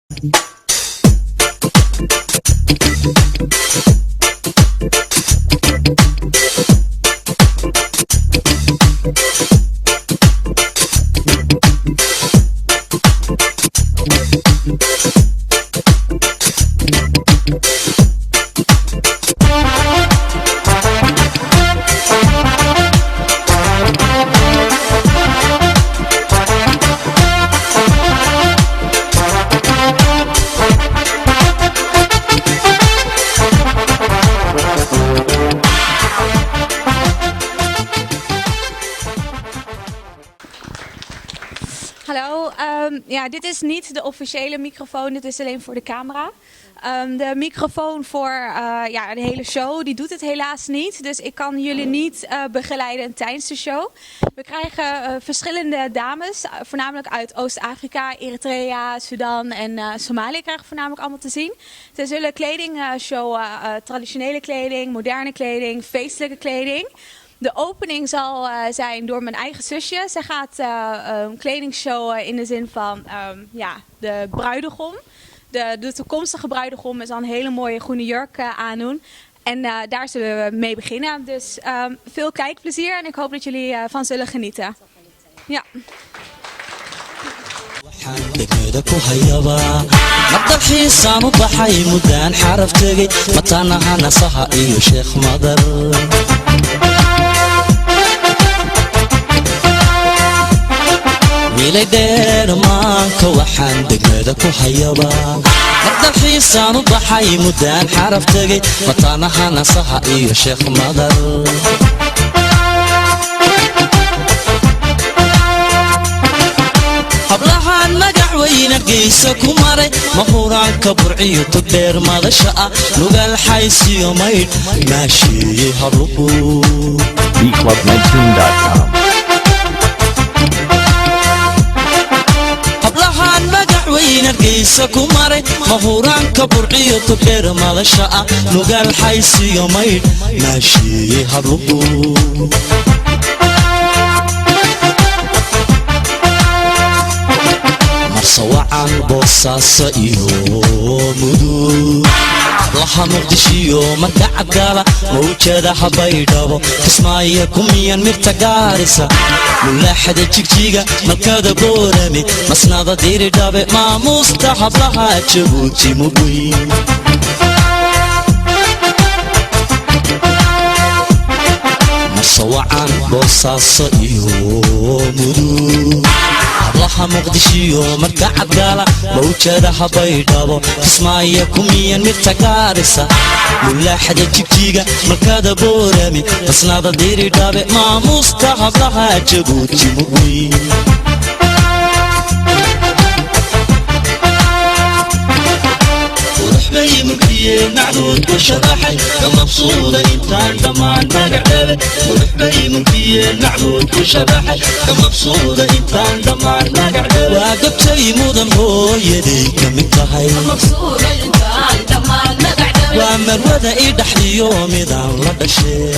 Hallo, ja, dit is niet de officiële microfoon, dit is alleen voor de camera. De microfoon voor ja, de hele show, die doet het helaas niet. Dus ik kan jullie niet begeleiden tijdens de show. We krijgen verschillende dames, voornamelijk uit Oost-Afrika, Eritrea, Sudan en Somalië krijgen we voornamelijk allemaal te zien. Zij zullen kleding showen, traditionele kleding, moderne kleding, feestelijke kleding. De opening zal zijn door mijn eigen zusje. Zij gaat kleding showen in de zin van ja, de bruidegom. De toekomstige bruidegom zal een hele mooie groene jurk aandoen. En daar zullen we mee beginnen. Dus veel kijkplezier en ik hoop dat jullie van zullen genieten. Ja. Degmada ku hayaba madalxiisaan u baxay muddaan xaraf tegey mataanaha nasaha iyo Sheekh Madar. Wiilay dheer maanka waxaan degmada ku hayaba madalxiisaan u baxay muddaan xaraf tegey mataanaha nasaha iyo Sheekh Madar. Hablahaan magacweyne geysa ku maray mahuraanka Burciyo Togdheer madasha ah Nugaal Xaysiyo Maydh maasheeyey habluhu. bclub19.com. Hablahaan magacweyne geysa ku maray mahuraanka Burciyo Togdheer madasha ah Nugaal Xaysiyo Maydh maasheeyey habluhu. Marsawacan, Boosaaso iyo Mudug, hablaha Muqdishiyo marka Cabgaala mawjadaha Baydhabo, Kismaayo kumiyan mirta Gaarisa, mulaaxada Jigjiga, malkada Boorame, masnada Diridhabe, maamuusta hablaha Jabuuti mugweyn. Marsawacan, Boosaaso iyo Mudug, hablaha Muqdishiyo marka Cabgaala mawjadaha Baydhabo, Kismaayo kumiyan mirta Gaarisa, mulaaxada Jigjiga, malkada Boorame, masnada Diridhabe, maamuusta hablaha Jabuuti mugweyn. Bay mulkiyeen macbuud ku sharaxay ka mabsuuda intaan dhammaan magacdhabe. Qurux bay mulkiyeen macbuud ku sharaxay ka mabsuuda intaan dhammaan magacdhabe. Waa gabtay mudan hooyaday ka mid tahay, waa marwada i dhaxliyo midaan la dhashee.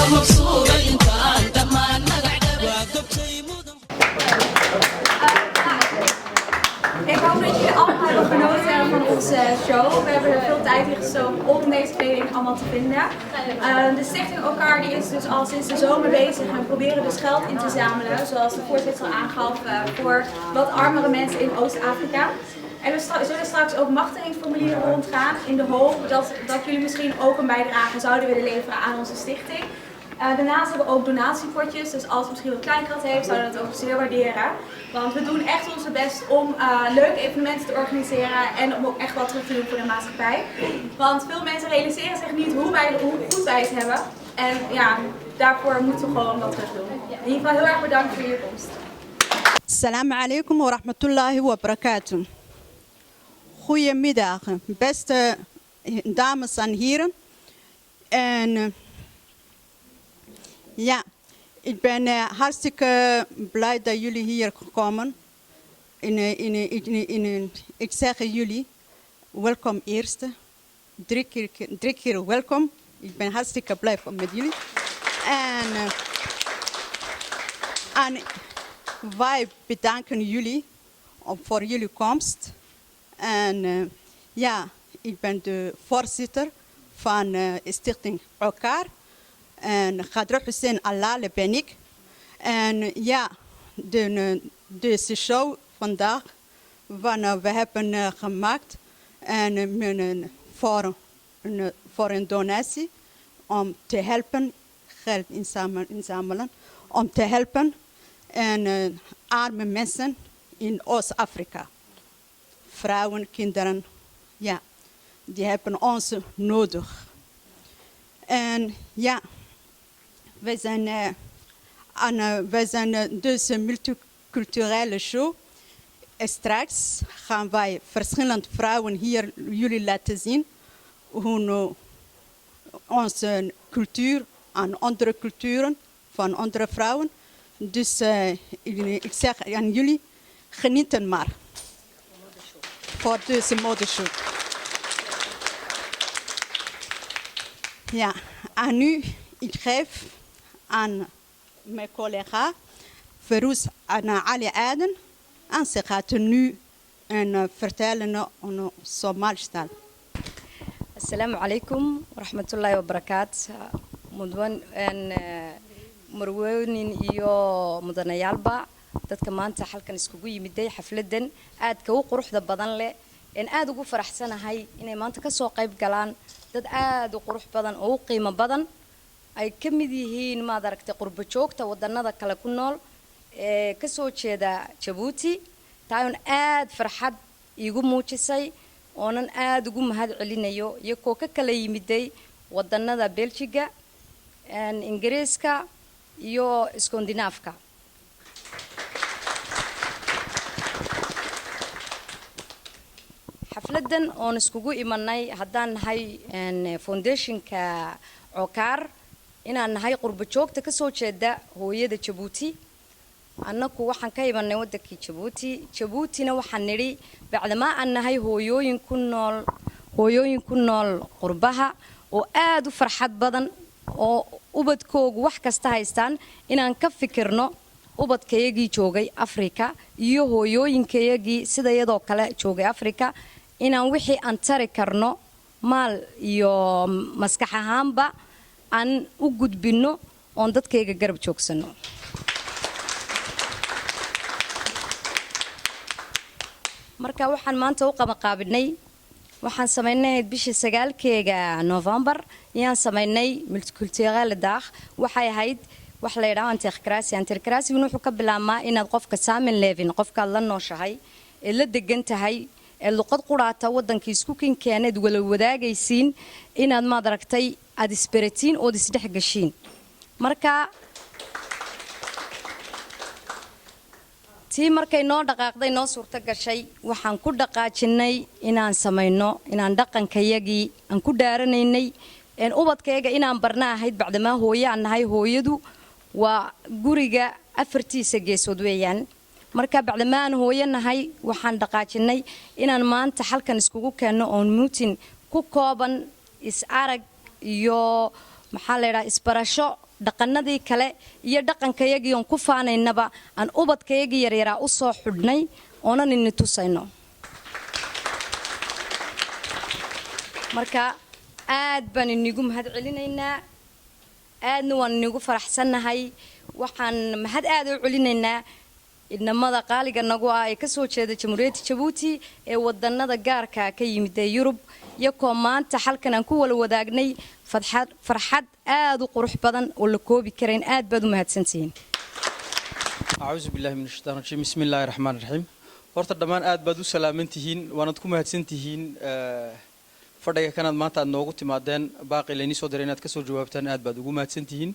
Waa gabtay mudan. Ik hoop dat jullie allemaal hebben genoten van onze show. We hebben er veel tijd in gestoken om deze kleding allemaal te vinden. De stichting Elkaar die is dus al sinds de zomer bezig en we proberen dus geld in te zamelen, zoals de voorzitter al aangaf, voor wat armere mensen in Oost-Afrika. En we zullen straks ook machtigingsformulieren rondgaan in de hoop dat jullie misschien ook een bijdrage zouden willen leveren aan onze stichting. Daarnaast hebben we ook donatiepotjes, dus als u misschien wat kleingeld heeft, zouden we dat ook zeer waarderen. Want we doen echt onze best om leuke evenementen te organiseren en om ook echt wat terug te doen voor de maatschappij. Want veel mensen realiseren zich niet hoe goed wij het hebben. En ja, daarvoor moeten we gewoon wat terug doen. In ieder geval heel erg bedankt voor jullie komst. السلام عليكم ورحمة الله وبركاته. Goedemiddag, beste dames en heren. En ja, ik ben hartstikke blij dat jullie hier komen. Ik zeg jullie, welkom eerst. Drie keer welkom. Ik ben hartstikke blij met jullie. En wij bedanken jullie voor jullie komst. En Ja, ik ben de voorzitter van Stichting Elkaar. En Khadra Hussein Allale ben ik. En ja, deze show vandaag, van, we hebben gemaakt en, voor een donatie om te helpen, geld inzamelen, om te helpen en arme mensen in Oost-Afrika. Vrouwen, kinderen, ja, die hebben ons nodig. En ja, wij zijn dus een multiculturele show. En straks gaan wij verschillende vrouwen hier jullie laten zien hoe onze cultuur aan andere culturen van andere vrouwen. Dus ik zeg aan jullie, genieten maar voor deze modeshow. Ja, en nu ik geef aan mijn collega Ferouz Ali Aden. En ze gaat nu een, vertellen een Somalische taal. Asalaamu calaykum waraxmatullaahi wabarakaat, mudwan een marwoonin iyo mudanayaalba, dadka maanta halkan iskugu yimiday xafladan aadka u quruxda badan leh een aad ugu faraxsanahay inay maanta kasoo qayb galaan dad aad u qurux badan oo u qiimo badan, ay ka mid yihiin, maad aragtay, qurbo joogta wadanada kale ku nool ee kasoo jeeda Jabuuti. Taayon aad farxad iigu muujisay oonan aada ugu mahad celinayo, iyagoo ka kala yimiday wadanada Beljiga, Ingiriiska iyo Skandinaafka. Xafladan oon iskugu imanay haddaan nahay foundationka Cokaar, inaan nahay qurbo joogta kasoo jeeda hooyada Jabuuti. Annaku waxaan ka imanay wadankii Jabuuti. Jabuutina waxaan nidhi, bacdamaa aan nahay hooyooyin ku nool qurbaha oo aada u farxad badan oo ubadkoogu wax kasta haystaan, inaan ka fikirno ubadkayagii joogay Afrika iyo hooyooyinkayagii sida iyadoo kale joogay Afrika, inaan wixii aan tari karno maal iyo maskax ahaanba aan u gudbinno oon dadkayga garab joogsano. Marka waxaan maanta u qabaqaabinay, waxaan samaynay bishii 9-keega November ayaan samaynay multiculturel dag. Waxay ahayd wax la yidhaho intercracy. Intercracy-guna wuxuu ka bilaabmaa inaad qofka samenleving, qofkaad la nooshahay ee la degan tahay ee luqad quraata wadankii isku kinkeeneed wala wadaagaysiin, inaad, maad aragtay, aada isberatiin ood isdhex gashiin. Marka tii markay noo dhaqaaqday, noo suurto gashay, waxaan ku dhaqaajinay inaan samayno, inaan dhaqankayagii aan ku dhaaranaynay ubadkayaga inaan barna ahayd. Bacdamaa hooye aan nahay, hooyadu waa guriga afartiisa geesood weeyaan. Marka bacdamaa aan hooyo nahay, waxaan dhaqaajinay inaan maanta halkan iskugu keenno oon meeting ku kooban is arag iyo, maxaa la yidhaha, isbarasho dhaqanadii kale iyo dhaqankayagii oon ku faanaynaba aan ubadkayagii yaryaraa u soo xidhnay oonan ini tusayno. Marka aad baan inigu mahad celinaynaa, aadna waan inigu faraxsannahay. Waxaan mahad aad u celinaynaa idnamada qaaliga nagu ah ee kasoo jeeda Jamhuuriyadda Jabuuti ee wadanada gaarka ka yimid ee Yurub, iyakoo maanta halkan aan ku wala wadaagnay farxad aada u qurux badan oo la koobi karayn. Aad baad u mahadsantihiin. أعوذ بالله من الشيطان الرجيم، بسم الله الرحمن الرحيم. Horta dhammaan aad baad u salaaman tihiin, waanad ku mahadsan tihiin fadhiga kanaad maanta aad noogu timaadeen. Baaqi laynii soo diray inaad kasoo jawaabtaan, aad baad ugu mahadsan tihiin.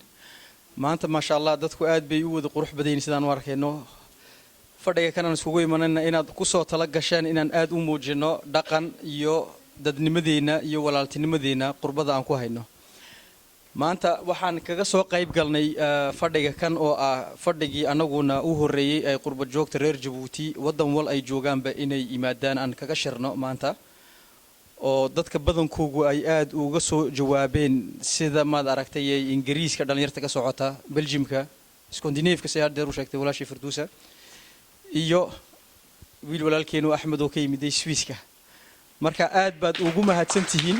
Maanta, maasha Allah, dadku aad bay u wada qurux badan yihiin sidaan u arkayno. Fadhiga kanaan iskugu imanayna inaad kusoo tala gasheen inaan aad u muujino dhaqan iyo dadnimadeenna iyo walaaltinimadeenna qurbada aan ku hayno. Maanta waxaan kaga soo qayb galnay fadhiga kan oo ah fadhigii annaguna u horreeyey ay qurba joogta reer Jabuuti waddan wal ay joogaanba inay yimaadaan aan kaga shirno maanta, oo dadka badankoogu ay aad uga soo jawaabeen, sida, maad aragtay, ee Ingiriiska dhalinyarta ka socota, Beljimka, Skandinaafka, si haddeer u sheegtay walaashii Farduusa, iyo wiil walaalkeenu Axmed oo ka yimiday Swiiska. Marka aad baad ugu mahadsantihiin,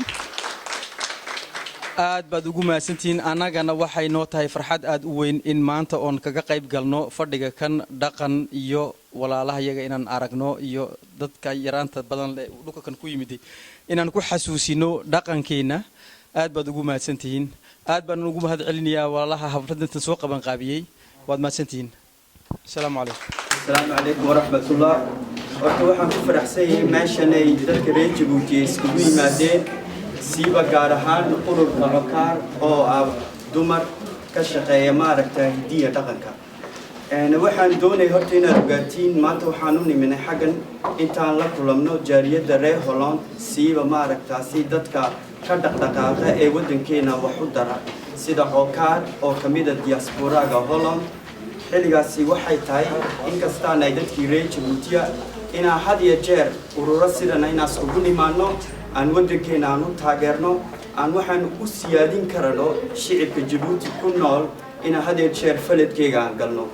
aad baad ugu mahadsantihiin. Annagana waxay noo tahay farxad aad u weyn in maanta oon kaga qayb galno fadhiga kan dhaqan iyo walaalahayaga inaan aragno iyo dadka yaraanta badan leh dhulka kan ku yimiday inaan ku xasuusino dhaqankeenna. Aad baad ugu mahadsantihiin. Aad baan ugu mahad celinayaa walaalaha xafladanta soo qabanqaabiyey. Waad mahadsantihiin. Asalaamu calaykum. Asalaamu calaykum waraxmatullah. Horta waxaan ku faraxsan yahay meeshan ay dadka reer Jabuuti ay iskugu yimaadeen, siiba gaar ahaan ururka Cokaar oo ah dumar ka shaqeeya maaragta hidiya dhaqanka. Waxaan doonaya horta inaad ogaatiin, maanta waxaan u niminay xaggan intaan la kulamno jaariyadda reer Holland, siiba maaragtaasi dadka ka dhaqdhaqaaqa ee waddankeena wax u dara, sida Cokaar oo ka mid a diasporaga Holland. Xilligaasi waxay tahay, inkastaan ay dadkii reer Jabuutiya, inaan had iyo jeer ururo sidana inaan iskugu nimaano, aan waddankeena aan u taageerno, aan waxaan u siyaadin karano shicibka Jabuuti ku nool, inaan had iyo jeer faladkeyga aan galno.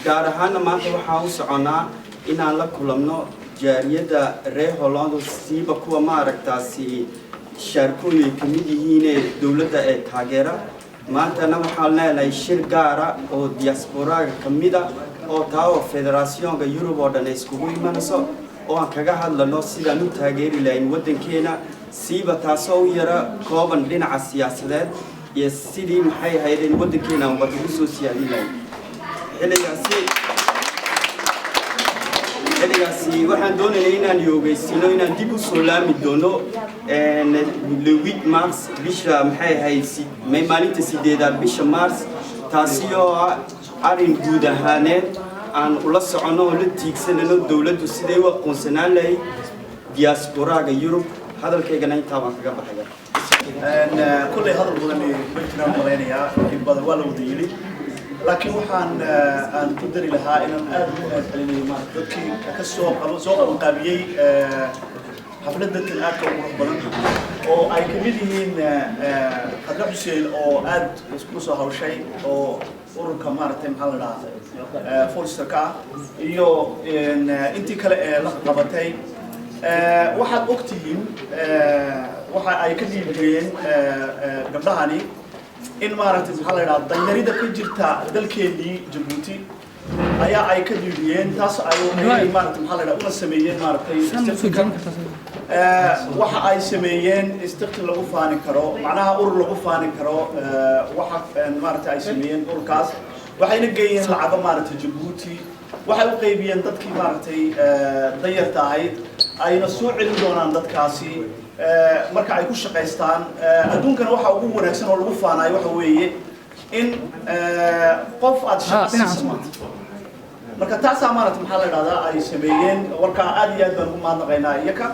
Gaar ahaana maanta waxaan u soconnaa inaan la kulamno jaariyadda reer Holland, siiba kuwa maaragtaasi shaarkooy ay ka mid yihiinee dowladda ee taageera. Maantana waxaan leenahay shir gaara oo diasporaga ka mida oo taa oo federationka Yurub oo dhan ay iskugu imanayso oo aan kaga hadlano sidaan u taageeri lahayn waddankeena, siiba taasoo u yara kooban dhinaca siyaasadeed iyo sidii maxay ahayd in waddankeena aan wax ugu soo siyaadin lahayn. Xilligaasi waxaan doonaynay inaan yoogeysiino inaan dib u soo laami doono le 8 mars, bisha maxay ahayd, maalinta 8aad bisha mars, taasi oo ah arrin guud ahaaneed aan ula soconno oo la tiigsanano dowladdu siday u aqoonsanaan lahayd diasporaga Yurub. Hadalkaygana intaa baan kaga baxaya. Kulley hadal badan ma jiraan malaynayaa, in badan waa la wada yidhi, laakiin waxaan aan ku dari lahaa inaan aad ugu mahad celinayo maarata dadkii ka soo qaba soo qabanqaabiyey xafladda tan aadka u qurux badan oo ay ka mid yihiin Khadra Xuseen oo aad iskula soo hawshay oo ururka maaragtay maxaa la dhahaa forsterka ah iyo intii kale ee la qabatay. Waxaad ogtihiin waxa ay ka dhiibiyeen gabdhahani in maaragtay maxaa la idhaha danyarida ka jirta dalkeenii Jabuuti ayaa ay ka dhiibiyeen, taas ay maaragtay maxaa la idhaha una sameeyeen maaragtay waxa ay sameeyeen istikti lagu faani karo, macnaha urur lagu faani karo. Waxa maaragtay ay sameeyeen ururkaas, waxayna geeyeen lacago maaragtay Jabuuti, waxay u qaybiyeen dadkii maaragtay danyarta ahayd, ayna soo celin doonaan dadkaasi marka ay ku shaqaystaan. Adduunkana waxa ugu wanaagsan oo lagu faanayo waxa weeye in qof aad shaqo siiso maanta. Marka taasaa maaragtay maxaa la idhahdaa ay sameeyeen. Warkaa aad iyo aad baan ugu mahadnaqaynaa iyaka.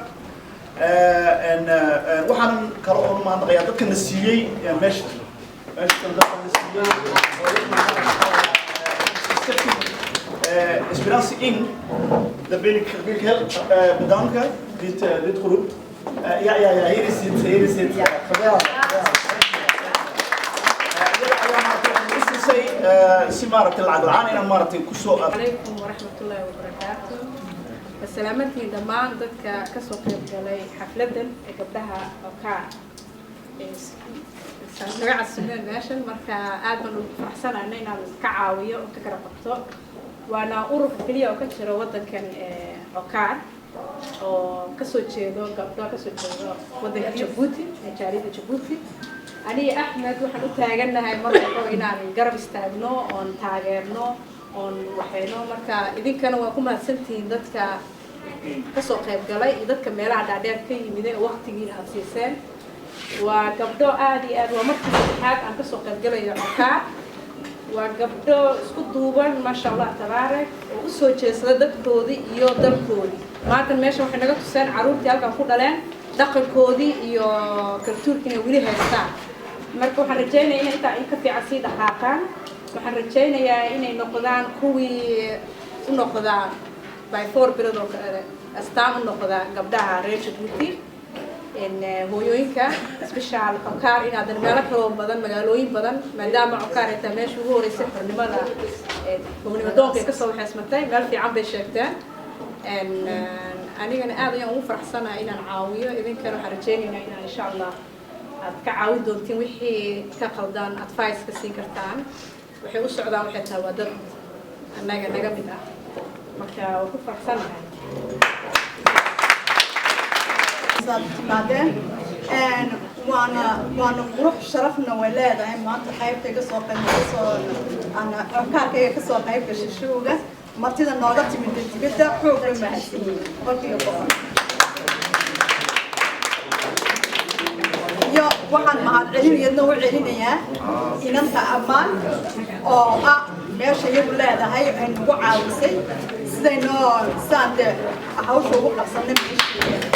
Waxaanan kale oon mahadnaqayaa dadka na siiyey meesha, dadka na siiyey Esperance in daar wil ik, wil ik heel bedanken, dit groep. Ja, ja, ja, hier is het, hier is het. Ja. Geweldig. Si maaragtay lacag la'aan inaan maaragtay kusoo Calaykum waraxmatullaahi wabarakaatu. Salaamantiin dhammaan dadka kasoo qayb galay xafladan ee gabdhaha Okaar naga casumeen meeshan. Marka aad baan ugu faraxsanana inaan ka caawiyo oo ka kala qabto. Waana ururka keliya oo ka jira wadankan Okaar oo kasoo jeedo gabdho kasoo jeedo wadanka Jabuuti ee jaaliyadda Jabuuti. Aniga Axmed waxaan u taagannahay mar walba inaan garab istaagno oon taageerno oon waxayno. Marka idinkana waa ku mahadsantihiin dadka kasoo qayb galay iyo dadka meelaha dhaadheer ka yimid ee waqtigiina aada siiseen. Waa gabdho aad iyo aad, waa markii saddexaad aan kasoo qayb galayo Cokaar. Waa gabdho isku duuban, maasha Allah tabaarak, oo usoo jeedsada dadkoodii iyo dalkoodii. Maanta meesha waxay naga tuseen carruurtii halkan ku dhaleen dhaqankoodii iyo kaltuurkiina weli haystaan. Marka waxaan rajaynayaa inay intaa in ka fiican sii dhaqaaqaan. Waxaan rajaynayaa inay noqdaan kuwii u noqdaa by four bilood oo kale astaan u noqdaa gabdhaha reer Jabuuti. Hooyooyinka special Cokaar, inaadan meelo kaloo badan, magaalooyin badan, maadaama Cokaar ay tahay meesha ugu horeysay xornimada, xornimo doonka ay kasoo waxeysmatay, meel fiican bay sheegteen. Anigana aad ayaan ugu faraxsanahay inaan caawiyo idinkana. Waxaan rajeynaynaa inaan insha Allah aad ka caawin doontiin wixii ka qaldan, advice ka siin kartaan. Waxay u socdaan waxay tahay waa dad annaga naga mid ah, marka waan ku faraxsanahay. Timaadeen waana qurux, sharafna way leedahay maanta qaybta iga soo qayb kasoo ana Cokaarkayga kasoo qayb gashay showga. Martida nooga timid dibadda xoog bay mahadsan yihiin, 100%. Iyo waxaan mahadcelin iyadna u celinayaa inanta Ammaan oo ah meesha iyadu leedahay ay nagu caawisay siday noo saan dee hawsha ugu qabsanay meesheeda.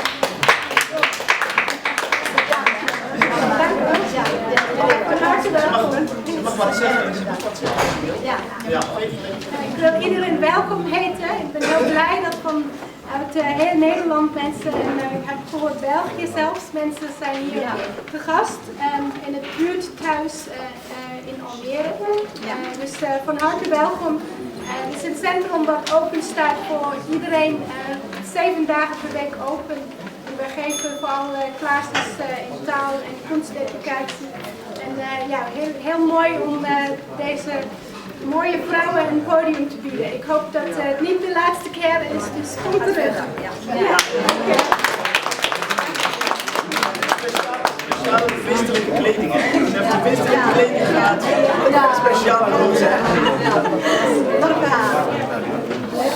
Van harte welkom. Ik wil iedereen welkom heten. Ik ben heel blij dat vanuit heel Nederland mensen, en ik heb gehoord België zelfs, mensen zijn hier te gast in het buurthuis in Almere. Dus van harte welkom. Het is een centrum wat open staat voor iedereen, 7 dagen per week open. En we geven vooral classes in taal en kunsteducatie. En ja, heel, heel mooi om deze mooie vrouwen een podium te bieden. Ik hoop dat het niet de laatste keer is, dus kom terug. Ja. Speciale feestelijke kleding, hè? Ze heeft de feestelijke kleding gehad. Speciaal voor ons, hè?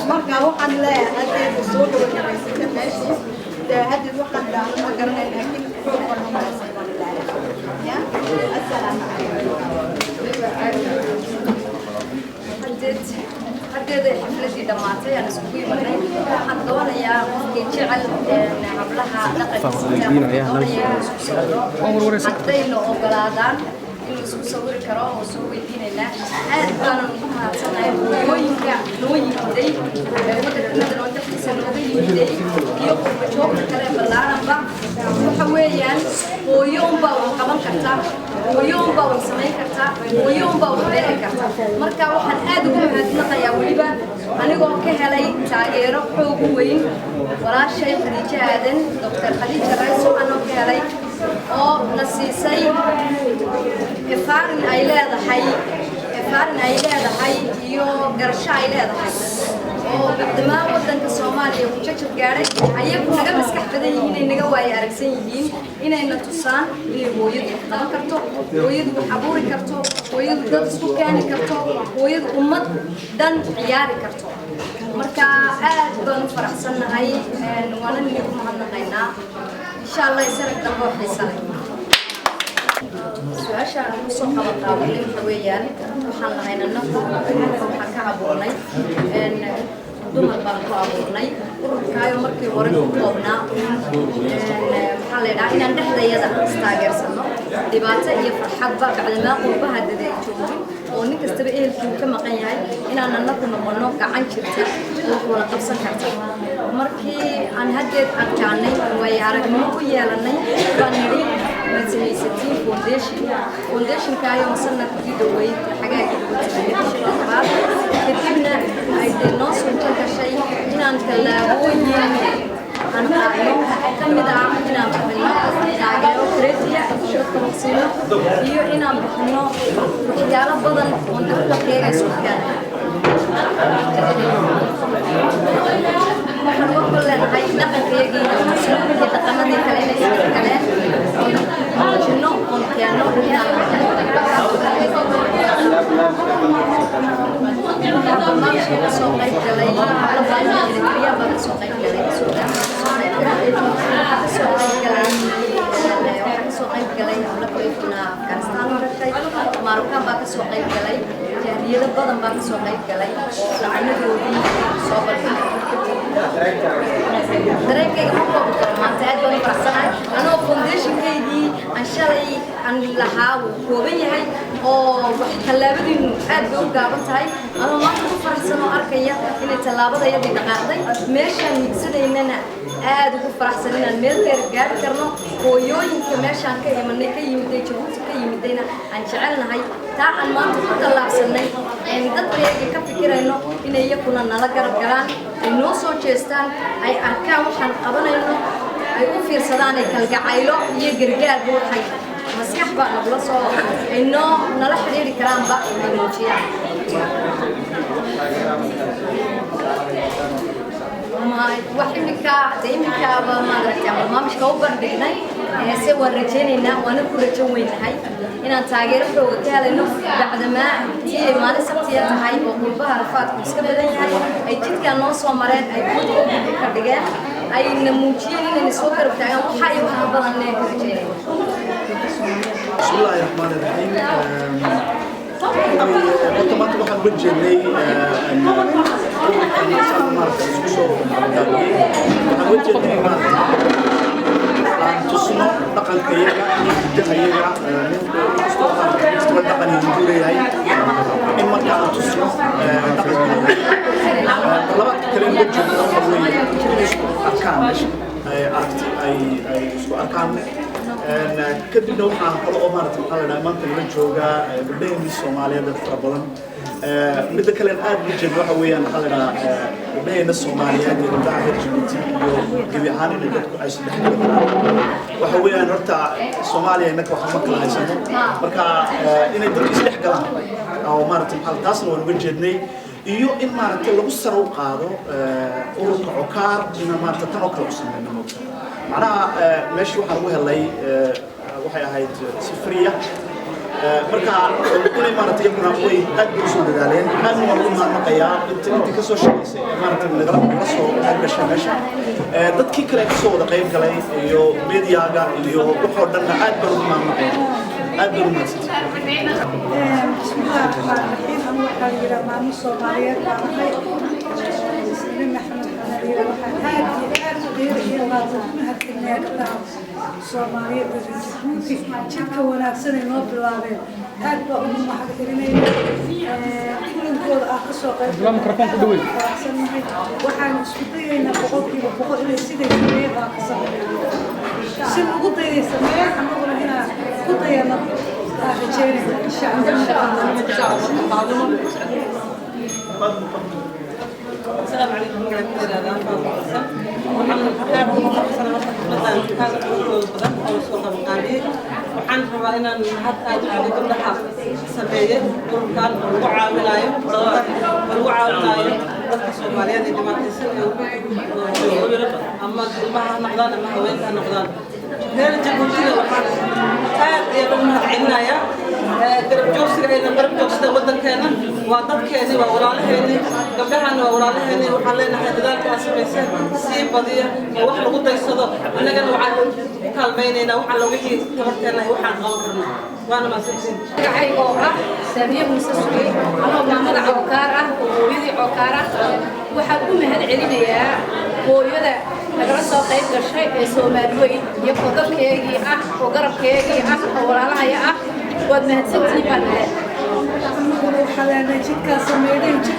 Marka waxaan leeyahay haddeed soo gabagabaysatay meeshii dee haddeed waxaan idhaahdo ma garanay, laakiin xoog baan u mahadsan baan idhaahdaa. Ya, assalaamu calaykum. Haddeed ay xafladii dhammaatay aan iskugu imanay, waxaan doonayaa qofkii jecel hablaha dhaqankiisa, doonaya inuu isku sawiro, haddayna ogolaadaan inuu isku sawiri karo oo soo weydiinaynaa. Aad baanan ugu mahadsanahay hooyooyinka noo yimiday ee waddanka noo dhexdiisa nooga yimiday iyo qurba joogta kale ballaaranba. Waxa weeyaan hooyo unbaa wax qaban karta, hooyo unbaa wax samayn karta, hooyo unbaa wax beeri karta. Marka waxaan aad ugu mahadnaqayaa weliba anigoo ka helay taageero xoog u weyn walaashay Khadiijo Aadan, Doctor Khadiija Rayso, anoo ka helay oo na siisay erfaring ay leedahay, erfaring ay leedahay iyo garasho ay leedahay, oo bacdamaa waddanka Soomaaliya uu jajab gaadhay, ayagu naga maskax badan yihiin, ay naga waayo aragsan yihiin, inayna tusaan inay hooyadu wax qaban karto, hooyadu wax abuuri karto, hooyadu dad isku keeni karto, hooyadu ummad dhan ciyaari karto. Marka aad baan u faraxsannahay, waana nigu mahadnaqaynaa. Insha Allah isarag dambe oo xiisa leh. Su-aasha aan kusoo qaban qaabanay waxa weeyaan, waxaan lahayn annagu ururka waxaan ka abuurnay dumar baan ku abuurnay ururkaayo. Markii hore ku koobnaa, maxaa la yidhaha, inaan dhexdayada istaageersano dhibaato iyo farxadba, bacdamaa qurbaha dad ay joogin oo nin kastaba ehelkii uu ka maqan yahay, inaan annagu noqono gacan jirta oo wax wada qabsan karta. Markii aan haddeed adkaanay, waayo aragnimo u yeelanay, baan nidhi maad samaysatiin foundation. Foundationkaayo sanadkii dhaweyd xagaagii dhaweyd bishii labaad kadibna ay dee noo suurto gashay inaan tallaabooyin aan qaadno, ka mid ah inaan bixino taageero krediya dadka maqsiino iyo inaan bixino waxyaalo badan oon dadkakeega isku keenay. Waxaan uga gol leenahay dhaqankayagiina muslim iyo dhaqanadii kale inay isdhex galeen oon muujino oon keeno inaan barnaamijka kasoo qayb galay. Hablo badan Eritrea baa kasoo qayb galay, Suudaan baa kasoo qayb galay, waxaa kasoo qayb galay, waxaa kasoo qayb galay hablo kaleetuna Afghanistan u dhashay, Marokan baa kasoo qayb galay, jahliyado badan baa kasoo qayb galay oo dhaqanadoodii soo bandhigay. Dareenkayga ma koobi karo maanta, aad baan u faraxsanahay anoo foundationkaygii aan shalay aan lahaa wuu kooban yahay. Oo wax tallaabadiinu aad bay u gaaban tahay. Anoo maanta ku faraxsan oo arkaya inay tallaabadayadii dhaqaaqday, meeshaan higsanaynana aad ugu faraxsan inaan meel dheer gaari karno. Hooyooyinka meeshaan ka imanay, ka yimiday Jabuuti ka yimidayna, aan jecelnahay taa aan maanta ku tallaabsanay dadkayaga ka fikirayno inay iyakuna nala garab galaan, ay noo soo jeestaan, ay arkaan waxaan qabanayno, ay u fiirsadaan, ay kalgacaylo iyo gargaarba waxay maskaxba nagula soo ay noo nala xidhiiri karaanba ay muujiyaan. Wax iminka de iminkaaba maaragtay aan barnaamijka u bandhignay se waan rajaynaynaa, waana ku rajan weynahay inaan taageero xooga ka helayno, bacdamaa tii ay maalin sabtiya tahay oo qurbaha rafaadku iska badan yahay, ay jidkaan noo soo mareen, ay guud ka dhigeen, ayna muujiyeen inayna soo garab taagaan. Waxa iyo wax ka badan inaan ka rajaynayno. بسم الله الرحمن الرحيم. Horta maanta waxaan uga jeednay ururkan saan maaragtay isku soo gaabiyey, waxaan uga jeednay maaragtay aan tusno dhaqankayaga iyo hidahayaga. Nin kastoo maaragtay kastaba dhaqan iyo hiduu leeyahay, in marka aan tusno dhaqankayaga. Labaadka kale uga jeedno waxa weeye inay isku arkaan meesha, aragti ay isku arkaan. Kadibna waxaan kale oo maaragtay maxaa la dhahaa maanta nala joogaa gabdhaheenii Soomaaliyeed ee fara badan. Midda kale aad uga jeedno waxa weeyaan maxaa la dhahaa gabdhaheena Soomaaliyeed iyo gabdhaha reer Jabuuti iyo gebi ahaan inay dadku ay isdhexgali karaan. Waxa weeyaan horta Soomaaliya innaka waxa ma kala haysano, marka inay dadku isdhex galaan oo maaragtay maxaa taasna waan uga jeednay, iyo in maaragtay lagu sare u qaado ururka Cokaar, inaan maaragtay tan oo kale u sameyno. Moogta macnaha meesha waxaan ugu helay waxay ahayd si free ah, marka inay maaragtay iyaguna way aad bay usoo dadaaleen, aadna waan ugu mahadnaqayaa inta intii kasoo shaqaysay ee maaragtay nagala soo qayb gashay meesha, dadkii kale kasoo wada qayb galay iyo mediaga iyo waxoo dhanna aad baan ugu mahadnaqayaa, aad baan u mahadsantahay. بسم الله الرحمن الرحيم. أنا waxaa la yidhaha maamo Soomaaliyeed baan ahay, Isliin Maxamed xanaa. Waxaan aad iyo aad u qiiro iyo laabo ku mahadcelinayaa gabdhaha Soomaaliyeed ee reer Jabuuti jidka wanaagsan ay noo bilaabeen. Aad baa ugu mahadcelinaya kulankooda ah kasoo qayb faraxsannahay. Waxaan isku dayaynaa 100% inay siday sameeyeen aan ka sameeyno, si lagu dayday sameeyeen, annaguna inaan ku dayano aan rajeynayna insha Allah. السلام عليكم ورحمة الله وبركاته. Waxaan aad ugu faraxsanahay marka xafladan aad u quruxda badan oo soo qabanqaabiyey. Waxaan rabaa inaan mahad aad u celiyo gabdhaha sameeyey ururkan oo lagu caawinayo dadka Soomaaliyeed ee dhibaataysan ee ama ilmaha ha noqdaan ama haweenka ha noqdaan. Reer Jabuutina waxaan aad iyo ugu mahad celinayaa garab joogsiga ayna garab joogsada waddankeena. Waa dadkeeni, waa walaalaheeni, gabdhahan waa walaalaheeni. Waxaan leenahay dadaalka aad samayseen sii badiya oo wax lagu daysado. Annagana waxaan ku kaalmaynaynaa wax alla wixii tabarteena iyo waxaan qaban karno. Waana mahadsantiin. Magacayga oo ah Saamiye Muuse Sugey, anoo maamada Cookaar ah oo hooyadii Cookaar ah, waxaan u mahad celinayaa hooyada nagala soo qayb gashay ee Soomaali weyn iyo oo dadkeygii ah oo garabkeygii ah oo walaalahaya ah. Waad mahadsantihiin baan leeyahay. Annaguna waxaa leenahay jidkaa sameeyeen jid